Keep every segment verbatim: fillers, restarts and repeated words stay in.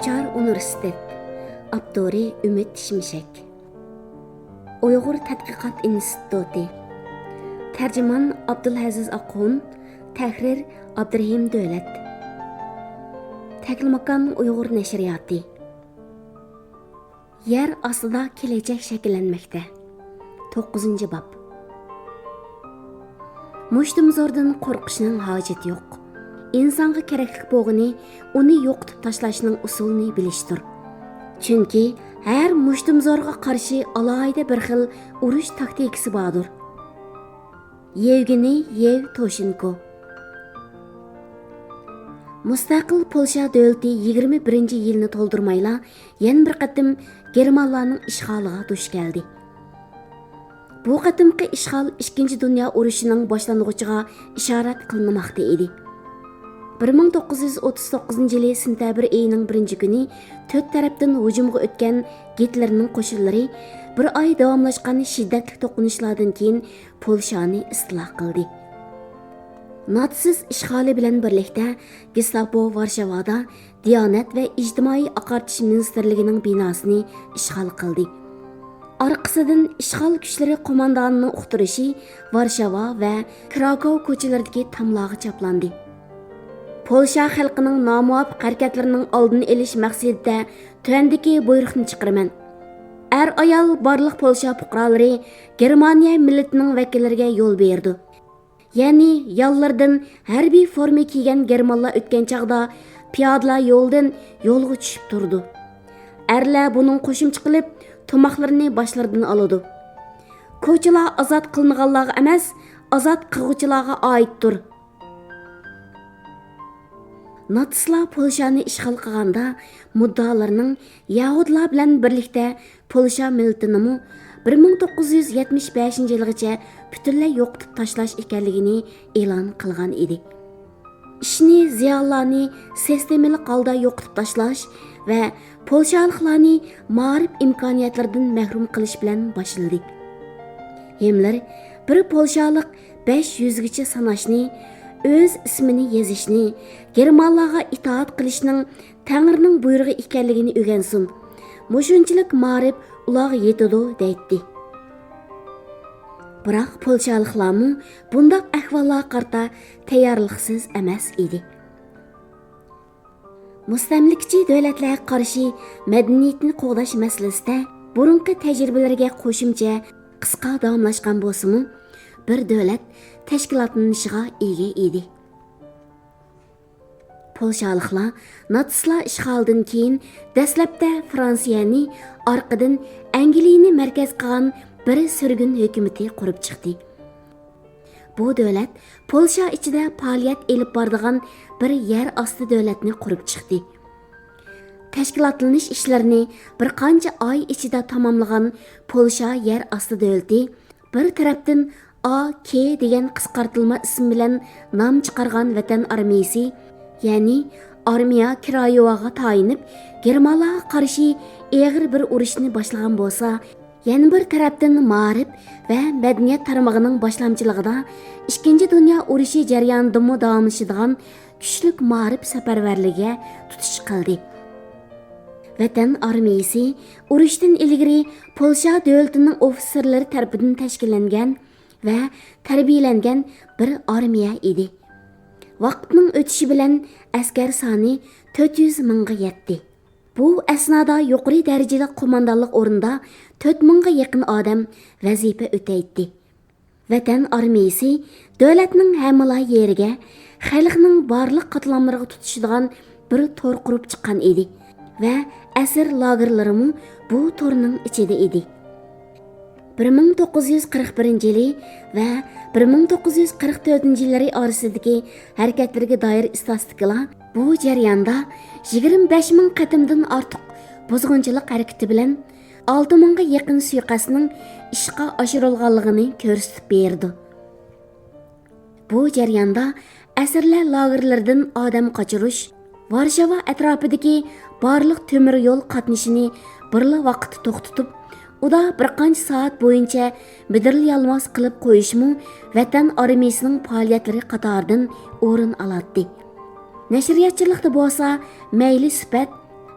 ئۇچار ئۇنىۋېرسىتېت. ئاپتورى ئۈمىد شىمشەك. ئۇيغۇر تەتقىقات ئىنستىتۇتى. تەرجىمان ئابدۇلئەزىز ئاققۇن، تەھرىر ئابدۇرېھىم دۆلەت. تەكلىماكان ئۇيغۇر نەشرىياتى. يەر ئاستىدا كېلەچەك شەكىللەنمەكتە. توققۇزىنچى باب. مۇشتۇمزوردىن قورقۇشنىڭ ھاجىتى يوق. ئىنسانغا كېرەكلىك بولغىنى ئۇنى يوقىتىپ تاشلاشنىڭ ئۇسۇلىنى بىلىشتۇر. چۈنكى ھەر مۇشتۇمزورغا قارشى ئالاھىدە بىر خىل ئۇرۇش تاكتىكىسى باردۇر. يېۋگېنىي يېۋتوشېنكو. مۇستەقىل پولشا دۆلىتى يىگىرمە بىرىنچى يىلنى تولدۇرمايلا يەنە بىر قېتىم گېرمانلارنىڭ ئىشغالىغا دۇچ كەلدى. بۇ قېتىمقى ئىشغال ئىككىنچى دۇنيا ئۇرۇشىنىڭ باشلانغۇچىغا ئىشارەت قىلىنماقتا ئىدى. بىر مىڭ توققۇز يۈز ئوتتۇز توققۇزىنچى يىلى سېنتەبىر ئېيىنىڭ بىرىنچى كۈنى تۆت تەرەپتىن ھۇجۇمغا ئۆتكەن گىتلېرنىڭ قوشۇنلىرى بىر ئاي داۋاملاشقان شىددەتلىك توقۇنۇشلاردىن كېيىن پولشانى ئىستىلا قىلدى. ناتسىست ئىشغالى بىلەن بىرلىكتە گېستاپو ۋارشاۋادا دىيانەت ۋە ئىجتىمائىي ئاقارتىش مىنىستىرلىكىنىڭ بىناسىنى ئىشغال قىلدى. ئارقىسىدىن ئىشغال كۈچلىرى قوماندانىنىڭ ئۇقتۇرۇشى ۋارشاۋا ۋە كراكوۋ كوچىلىرىدىكى تاملارغا چاپلاندى. پولشا خەلقىنىڭ نامۇۋاپىق ھەرىكەتلىرىنىڭ ئالدىنى ئېلىش مەقسىتىدە تۆۋەندىكى بۇيرۇقنى چىقىرىمەن. ئەر-ئايال بارلىق پولشا پۇقرالىرى گېرمانىيە مىللىتىنىڭ ۋەكىللىرىگە يول بېرىدۇ. يەنى يانلىرىدىن ھەربىي فورما كىيگەن گېرمانلار ئۆتكەن چاغدا پىيادىلەر يولدىن يولغا چۈشۈپ تۇرىدۇ. ئەرلەر بۇنىڭغا قوشۇمچە قىلىپ تۇماقلىرىنى باشلىرىدىن ئالىدۇ. كوچىلار ئازاد قىلىنغانلارغا ئەمەس، ئازاد قىلغۇچىلارغا ئائىتتۇر. ناتسىستلار پولشانى ئىشغال قىلغاندا مۇددىئالىرىنىڭ يەھۇدىيلار بىلەن بىرلىكتە پولشا مىللىتىنىمۇ بىر مىڭ توققۇز يۈز يەتمىش بەشىنچى يىلغىچە پۈتۈنلەي يوقىتىپ تاشلاش ئىكەنلىكىنى ئېلان قىلغان ئىدى. ئىشنى زىيالىيلارنى سىستېمىلىق ھالدا يوقىتىپ تاشلاش ۋە پولشالىقلارنى مائارىپ ئىمكانىيەتلىرىدىن مەھرۇم قىلىش بىلەن باشلىدى. ھىملېر بىر پولشالىق بەش يۈزگىچە ساناشنى، ئۆز ئىسمىنى يېزىشنى، گېرمانلارغا ئىتائەت قىلىشنىڭ تەڭرىنىڭ بۇيرۇقى ئىكەنلىكىنى ئۆگەنسۇن. مۇشۇنچىلىك مائارىپ ئۇلارغا يېتىدۇ، دەيتتى. بىراق پولشالىقلارمۇ بۇنداق ئەھۋاللارغا قارىتا تەييارلىقسىز ئەمەس ئىدى. مۇستەملىكىچى دۆلەتلەرگە قارشى مەدەنىيىتىنى قوغداش مەسىلىسىدە بۇرۇنقى تەجرىبىلىرىگە قوشۇمچە قىسقا داۋاملاشقان بولسىمۇ، بىر دۆلەت تەشكىلاتلىنىشىغا ئىگە ئىدى. پولشالىقلار ناتسىستلار ئىشغالىدىن كېيىن دەسلەپتە فرانسىيەنى، ئارقىدىن ئەنگلىيەنى مەركەز قىلغان بىر سۈرگۈن ھۆكۈمىتى قۇرۇپ چىقتى. بۇ دۆلەت پولشا ئىچىدە پائالىيەت ئېلىپ بارىدىغان بىر يەر ئاستى دۆلەتنى قۇرۇپ چىقتى. تەشكىلاتلىنىش ئىشلىرىنى بىر قانچە ئاي ئىچىدە تاماملىغان پولشا يەر ئاستى دۆلىتى بىر تەرەپتىن ئا ك دېگەن قىسقارتىلما ئىسىم بىلەن نام چىقارغان ۋەتەن ئارمىيىسى، يەنى ئارمىيە كرايوۋاغا تايىنىپ، گېرمانلارغا قارشى ئېغىر بىر ئۇرۇشنى باشلىغان بولسا، يەنە بىر تەرەپتىن مائارىپ ۋە مەدەنىيەت تارمىقىنىڭ باشلامچىلىقىدا ئىككىنچى دۇنيا ئۇرۇشى جەريانىدىمۇ داۋاملىشىدىغان كۈچلۈك مائارىپ سەپەرۋەرلىكىگە تۇتۇش قىلدى. ۋەتەن ئارمىيىسى ئۇرۇشتىن ئىلگىرى پولشا دۆلىتىنىڭ ئوفىتسېرلىرى تەرىپىدىن تەشكىللەنگەن ۋە تەربىيەلەنگەن بىر ئارمىيە ئىدى. ۋاقىتنىڭ ئۆتۈشى بىلەن ئەسكەر سانى تۆت يۈز مىڭغا يەتتى. بۇ ئەسنادا يۇقىرى دەرىجىلىك قوماندانلىق ئورنىدا تۆت مىڭغا يېقىن ئادەم ۋەزىپە ئۆتەيتتى. ۋەتەن ئارمىيىسى دۆلەتنىڭ ھەممىلا يېرىگە، خەلقنىڭ بارلىق قاتلاملىرىغا تۇتىشىدىغان بىر تور قۇرۇپ چىققان ئىدى ۋە ئەسىر لاگېرلىرىمۇ بۇ تورنىڭ ئىچىدە ئىدى. بىر مىڭ توققۇز يۈز قىرىق بىرىنچى يىلى ۋە بىر مىڭ توققۇز يۈز قىرىق تۆتىنچى يىللىرى ئارىسىدىكى ھەرىكەتلىرىگە دائىر ئىستاتىستىكىلار بۇ جەرياندا يىگىرمە بەش مىڭ قېتىمدىن ئارتۇق بۇزغۇنچىلىق ھەرىكىتى بىلەن ئالتە مىڭغا يېقىن سۇيىقەستنىڭ ئىشقا ئاشۇرۇلغانلىقىنى كۆرسىتىپ بېرىدۇ. بۇ جەرياندا ئەسىرلەر لاگېرلىرىدىن ئادەم قاچۇرۇش، ۋارشاۋا ئەتراپىدىكى بارلىق تۆمۈر يول قاتنىشىنى بىرلا ۋاقىتتا توختىتىپ، ئۇدا بىر قانچە سائەت بويىچە مىدىرلىيالماس قىلىپ قويۇشمۇ ۋەتەن ئارمىيىسىنىڭ پائالىيەتلىرى قاتارىدىن ئورۇن ئالاتتى. نەشرىياتچىلىقتا بولسا مەيلى سۈپەت،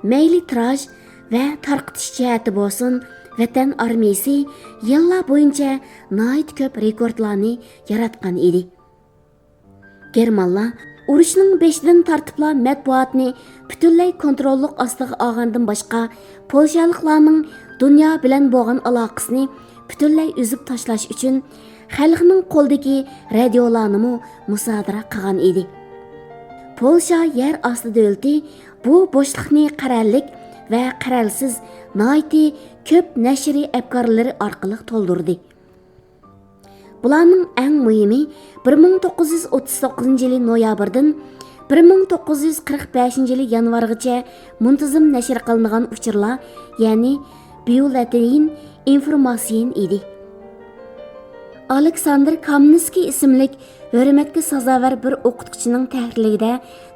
مەيلى تىراژ ۋە تارقىتىش جەھەتتە بولسۇن، ۋەتەن ئارمىيىسى يىللار بويىچە ناھايىتى كۆپ رېكورتلارنى ياراتقان ئىدى. گېرمانلار ئۇرۇشنىڭ بېشىدىن تارتىپلا مەتبۇئاتنى پۈتۈنلەي كونتروللۇق ئاستىغا ئالغاندىن باشقا، پولشالىقلارنىڭ دۇنيا بىلەن بولغان ئالاقىسىنى پۈتۈنلەي ئۈزۈپ تاشلاش ئۈچۈن خەلقنىڭ قولىدىكى رادىيولارنىمۇ مۇسادىرە قىلغان ئىدى. پولشا يەر ئاستى دۆلىتى بۇ بوشلۇقنى قەرەللىك ۋە قەرەلسىز ناھايىتى كۆپ نەشرىي ئەپكارلىرى ئارقىلىق تولدۇردى. بۇلارنىڭ ئەڭ مۇھىمى بىر مىڭ توققۇز يۈز ئوتتۇز توققۇزىنچى يىلى نويابىردىن بىر مىڭ توققۇز يۈز قىرىق بەشىنچى يىلى يانۋارغىچە مۇنتىزىم نەشر قىلىنغان ئۇچۇرلار، يەنى بيۇللېتېن ئىنفورماتسىيېن ئىدى. ئالېكساندىر كامېنسكىي ئىسىملىك ھۆرمەتكە سازاۋەر بىر ئوقۇتقۇچىنىڭ تەھرىرلىكىدە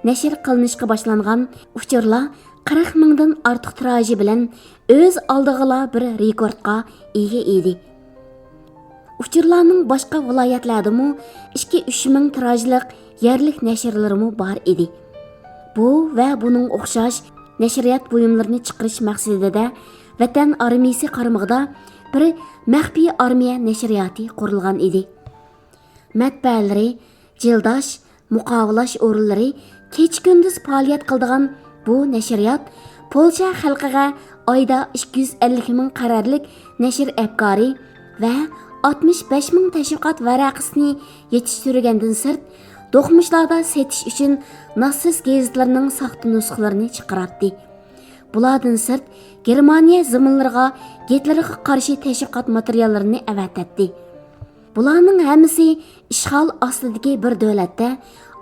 نەشر قىلىنىشقا باشلانغان ئۇچۇرلار قىرىق مىڭدىن ئارتۇق تىراژى بىلەن ئۆز ئالدىغىلا بىر رېكورتقا ئىگە ئىدى. ئۇچۇرلارنىڭ باشقا ۋىلايەتلەردىمۇ ئىككى-ئۈچ مىڭ تىراژلىق يەرلىك نەشرلىرىمۇ بار ئىدى. بۇ ۋە بۇنىڭ ئوخشاش نەشرىيات بۇيۇملىرىنى چىقىرىش مەقسىتىدە ۋەتەن ئارمىيىسى قارمىقىدا بىر مەخپىي ئارمىيە نەشرىياتى قۇرۇلغان ئىدى. مەتبەئەلىرى، جىلداش، مۇقاۋىلاش ئورۇنلىرى كېچە-كۈندۈز پائالىيەت قىلىدىغان بۇ نەشرىيات پولشا خەلقىگە ئايدا ئىككى يۈز ئەللىك مىڭ قەرەللىك نەشر ئەپكارى ۋە ئاتمىش بەش مىڭ تەشۋىقات ۋەرەقىسىنى يېتىشتۈرگەندىن سىرت، دوقمۇشلاردا سېتىش ئۈچۈن ناتسىست گېزىتلىرىنىڭ ساختا نۇسخىلىرىنى چىقىراتتى. بۇلاردىن سىرت، گېرمانىيە زېمىنلىرىغا گىتلېرغا قارشى تەشۋىقات ماتېرىياللىرىنى ئەۋەتەتتى. بۇلارنىڭ ھەممىسى ئىشغال ئاستىدىكى بىر دۆلەتتە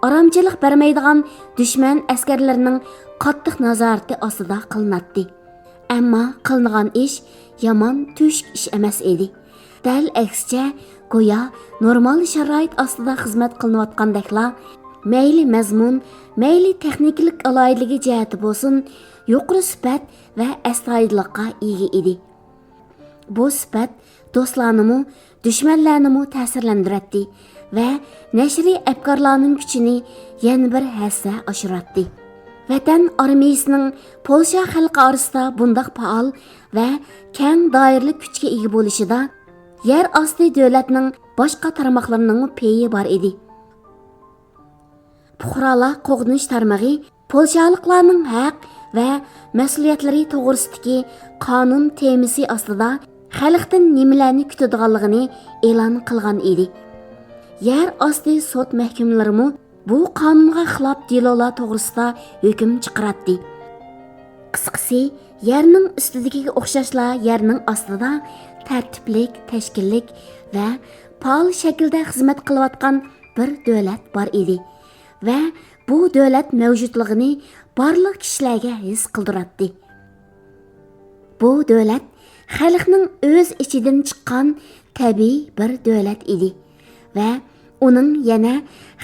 ئارامچىلىق بەرمەيدىغان دۈشمەن ئەسكەرلىرىنىڭ قاتتىق نازارىتى ئاستىدا قىلىناتتى. ئەمما قىلىنغان ئىش يامان تۆشۈك ئىش ئەمەس ئىدى. دەل ئەكسىچە، گويا نورمال شارائىت ئاستىدا خىزمەت قىلىنىۋاتقاندەكلا، مەيلى مەزمۇن، مەيلى تېخنىكىلىق ئالاھىدىلىكى جەھەتتە بولسۇن، يۇقىرى سۈپەت ۋە ئەستايىدىللىققا ئىگە ئىدى. بۇ سۈپەت دوستلارنىمۇ، دۈشمەنلەرنىمۇ تەسىرلەندۈرەتتى ۋە نەشرىي ئەپكارلارنىڭ كۈچىنى يەنە بىر ھەسسە ئاشۇراتتى. ۋەتەن ئارمىيىسىنىڭ پولشا خەلقى ئارىسىدا بۇنداق پائال ۋە كەڭ دائىرىلىك كۈچكە ئىگە بولۇشىدا يەر ئاستى دۆلەتنىڭ باشقا تارماقلىرىنىڭمۇ پېيى بار ئىدى. پۇقرالار قوغدىنىش تارمىقى پولشالىقلارنىڭ ھەق ۋە مەسئۇلىيەتلىرى توغرىسىدىكى قانۇن تېمىسى ئاستىدا خەلقتىن نېمىلەرنى كۈتىدىغانلىقىنى ئېلان قىلغان ئىدى. يەر ئاستى سوت مەھكىمىلىرىمۇ بۇ قانۇنغا خىلاپ دېلولار توغرىسىدا ھۆكۈم چىقىراتتى. قىسقىسى، يەرنىڭ ئۈستىدىكىگە ئوخشاشلا يەرنىڭ ئاستىدا تەرتىپلىك، تەشكىللىك ۋە پائال شەكىلدە خىزمەت قىلىۋاتقان بىر دۆلەت بار ئىدى ۋە بۇ دۆلەت مەۋجۇتلۇقىنى بارلىق كىشىلەرگە ھېس قىلدۇراتتى. بۇ دۆلەت خەلقنىڭ ئۆز ئىچىدىن چىققان تەبىئىي بىر دۆلەت ئىدى ۋە ئۇنىڭ يەنە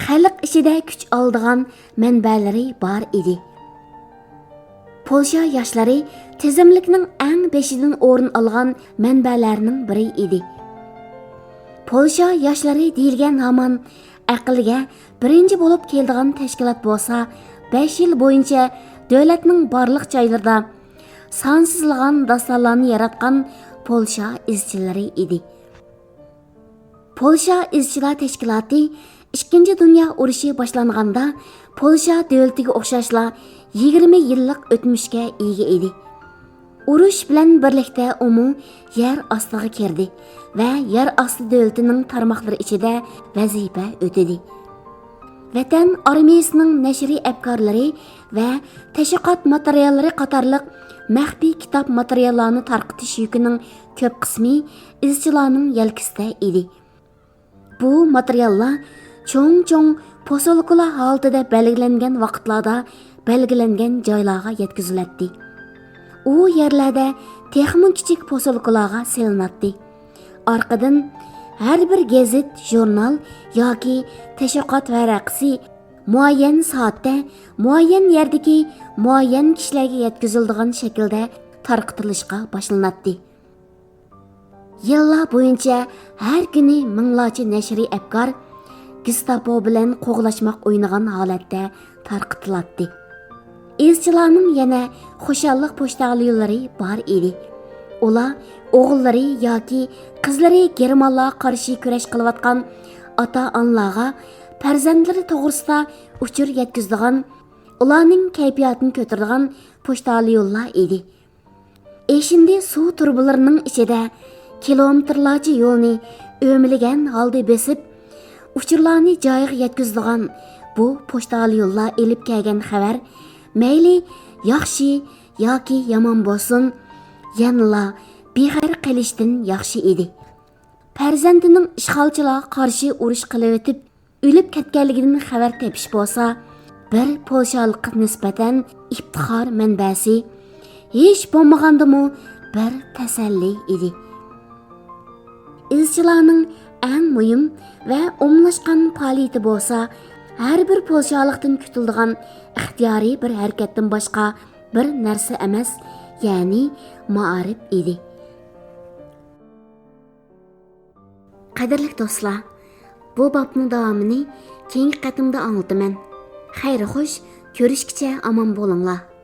خەلق ئىچىدە كۈچ ئالىدىغان مەنبەلىرى بار ئىدى. پولشا ياشلىرى تىزىملىكنىڭ ئەڭ بېشىدىن ئورۇن ئالغان مەنبەلەرنىڭ بىرى ئىدى. پولشا ياشلىرى دېيىلگەن ھامان ئەقىلگە بىرىنچى بولۇپ كېلىدىغان تەشكىلات بولسا، بەش يىل بويىچە دۆلەتنىڭ بارلىق جايلىرىدا سانسىزلىغان داستانلارنى ياراتقان پولشا ئىزچىللىرى ئىدى. پولشا ئىزچىللار تەشكىلاتى ئىككىنچى دۇنيا ئۇرۇشى باشلانغاندا پولشا دۆلىتىگە ئوخشاشلا يىگىرمە يىللىق ئۆتمۈشكە ئىگە ئىدى. ئۇرۇش بىلەن بىرلىكتە ئۇمۇ يەر ئاستىغا كىردى ۋە يەر ئاستى دۆلىتىنىڭ تارماقلىرى ئىچىدە ۋەزىپە ئۆتىدى. ۋەتەن ئارمىيىسىنىڭ نەشرىي ئەپكارلىرى ۋە تەشۋىقات ماتېرىياللىرى قاتارلىق مەخپىي كىتاب ماتېرىياللارنى تارقىتىش يۈكىنىڭ كۆپ قىسمى ئىزچىلارنىڭ يەلكىسىدە ئىدى. بۇ ماتېرىياللار چوڭ-چوڭ پوسۇلكىلار ھالىتىدە بەلگىلەنگەن ۋاقىتلاردا بەلگىلەنگەن جايلارغا يەتكۈزۈلەتتى. ئۇ يەرلەردە تېخىمۇ كىچىك پوسۇلكىلارغا سېلىناتتى. ئارقىدىن ھەر بىر گېزىت، ژۇرنال ياكى تەشۋىقات ۋەرەقىسى مۇئەييەن سائەتتە، مۇئەييەن يەردىكى مۇئەييەن كىشىلەرگە يەتكۈزۈلىدىغان شەكىلدە تارقىتىلىشقا باشلىناتتى. يىللار بويىچە ھەر كۈنى مىڭلارچە نەشرىي ئەپكار گېستاپو بىلەن قوغلاشماق ئوينىغان ھالەتتە تارقىتىلاتتى. ئىزچىلارنىڭ يەنە خۇشاللىق پوچتاليونلىرى بار ئىدى. ئۇلار ئوغۇللىرى ياكى قىزلىرى گېرمانلارغا قارشى كۈرەش قىلىۋاتقان ئاتا-ئانىلارغا پەرزەنتلىرى توغرىسىدا ئۇچۇر يەتكۈزىدىغان، ئۇلارنىڭ كەيپىياتىنى كۆتۈرىدىغان پوچتاليونلار ئىدى. ئېشىندى سۇ تۇرۇبىلىرىنىڭ ئىچىدە كىلومېتىرلارچە يولنى ئۆمىلىگەن ھالدا بېسىپ، ئۇچۇرلارنى جايىغا يەتكۈزىدىغان بۇ پوچتاليونلار ئېلىپ كەلگەن خەۋەر مەيلى ياخشى ياكى يامان بولسۇن، يەنىلا بىخەۋەر قېلىشتىن ياخشى ئىدى. پەرزەنتىنىڭ ئىشغالچىلارغا قارشى ئۇرۇش قىلىۋېتىپ، ئۆلۈپ كەتكەنلىكىدىن خەۋەر تېپىش بولسا، بىر پولشالىققا نىسبەتەن ئىپتىخار مەنبەسى، ھېچ بولمىغاندىمۇ بىر تەسەللى ئىدى. ئىزچىلارنىڭ ئەڭ مۇھىم ۋە ئومۇملاشقان پائالىيىتى بولسا، ھەر بىر پولشالىقتىن كۈتۈلىدىغان ئىختىيارىي بىر ھەرىكەتتىن باشقا بىر نەرسە ئەمەس، يەنى مائارىپ ئىدى. قەدىرلىك دوستلار، بۇ بابنىڭ داۋامىنى كېيىنكى قېتىمدا ئاڭلىتىمەن. خەير خوش، كۆرۈشكىچە ئامان بولۇڭلار.